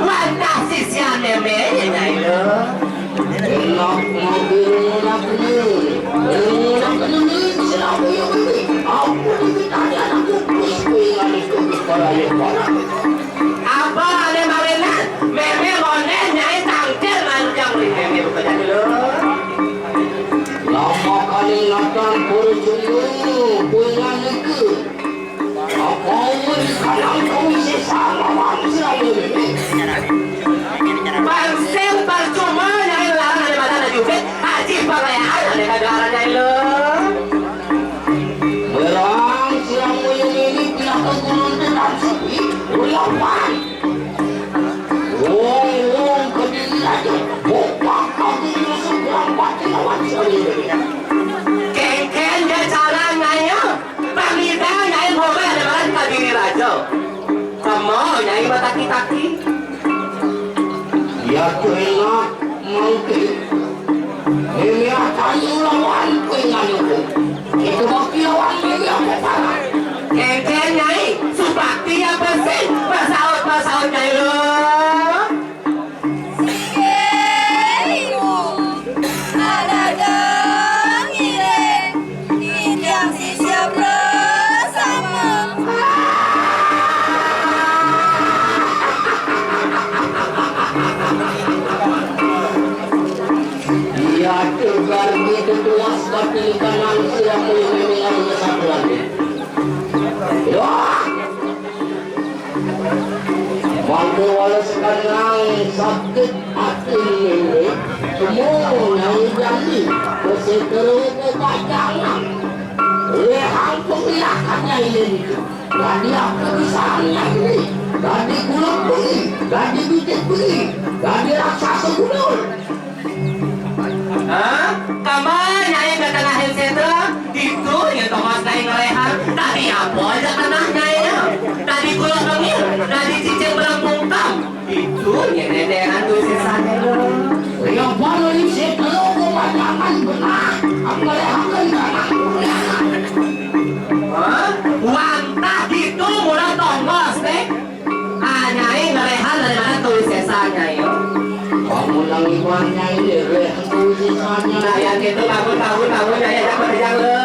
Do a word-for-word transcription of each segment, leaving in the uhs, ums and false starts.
Bantah sisian mémé, Nyai Lé. Enak mangké enak ni. Enak ni, selaku yang ini. Apa ditanya aku, terus pengen itu para yang mana? Apa ada mawinan? Mémé ngonéh Nyai tangkil manjang di mémé bukan Nyai Lé. Lama kali ngatan percuma, pengen itu. Apa di kalang kau sisa lawan selalu ini? Pansing percuma Nyai larang ada mana ada juga. Haji Pangayaan ada kagara Nyai Lé. Berang siang muyung ini pindah ke gunung tetap sepi. Ulapan. Wong-wong kediri aja. Bopak kaki musuh berang pati lawan sekali ini. Kéngkén dia cara Nyai. Pamida Nyai boga ada baran kadiri raja. Komo Nyai bataki-taki. Ya kena mangke. Ini akan lawan penganuku. Itu bakti lawan ini apa parah? Kéngkén Nyai, subakti apa sih? Pasaut-pasaut Nyai Lé. Sike ibu, ada dong ire, titiang sisia bersama. Iya, tegar gitu tuas, tapi ikan langsung aku yang memilih satu lagi. Wah! Mangké walau sekarang sakit hati ini, semua Nyai Jambi, berseteru ke pajangan. Lehang pengilakannya ini. Tadi aku disangnya ini. Tadi kulit beli, tadi bibit beli, tadi raksasa gunung. Hah? Kamana Nyai ka tengah sétra? Ditu nya tongos Nyai ngeléhang. Tadi apa aja tengah Nyai nya? Tadi kulit bengil, tadi cicing belang pungkam. Ditu nya nénéran tuh sisanya. Yang paling sétra kebanyakan benar. Aku ngeléhangkeun tanah. Hah? Wantah ditu mula tongos téh. Ah, Nyai ngeléhang dari mana tuh sésana, yo? Kamu nang iman Nyai ngeléhang tuh sésana. Nah, yang itu bangun, bangun, bangun, Nyai, ada apa, Jang, le?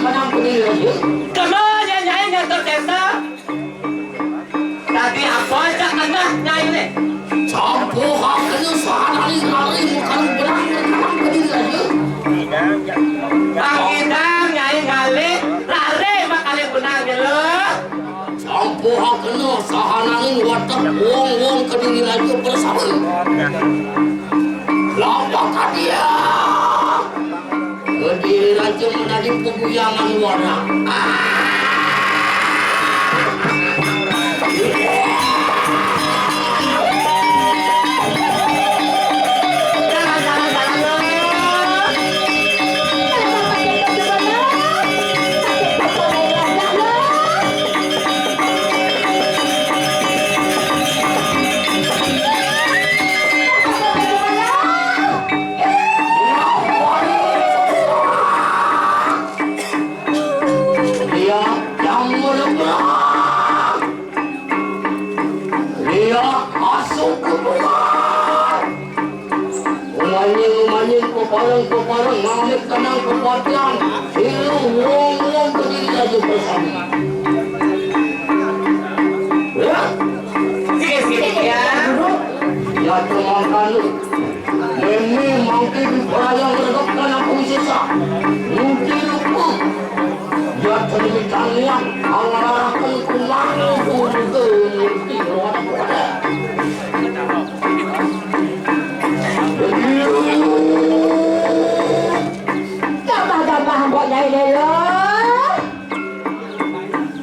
Menang Kediri Raja. Kema nya Nyai ngatur desa? Tadi apa cak tanah Nyai ne? Campuhakena sahananing lari makalu benang menang Kediri Raja. Kang Idang Nyai ngalih lari makalu benang jelo. Campuhakena sahananing watek wong-wong Kediri Raja bersama. Lampah kadia. Kediri Raja menadi peguyangan warna. Ah! Liak yang melemah. Liak masuk ke rumah. Umanying-umanying, kepareng-kepareng, mamit kenang kepatian. Silu wong-wong Kediri Raja bersama. Ya? Sikit-sikit ya. Ya, teman kanu. Meme mangke diperayang regep kana kuwi sesa. Mungkin lupa. Ya, cerita niat, angarakan kumang, kumang, kumang. Gabah-gabah mbok Nyai Lela.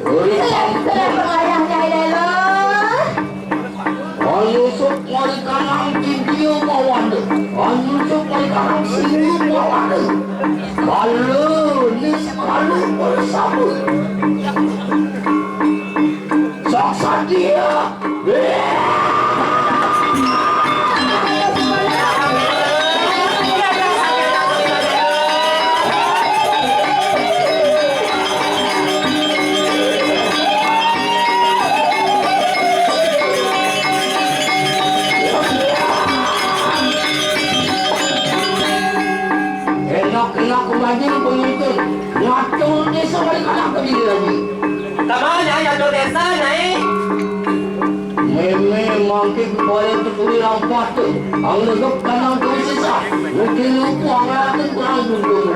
Oi, sampun. Pengayah Nyai Lela. Anyusup mari kanang kidia mawanda. Anyusup mari kanang sini mawanda. Kala ni sekala bersama. Sok sadia. Enak-enak manjing penonton. Ngatur desa balik anak ke diri lagi. Kamanya ngatur desa, Nyai? Meme mangke kepala tuturi rampas tu. Ang legep kanang tu sisa. Mungkin lupa ngelakuin kurang dulu.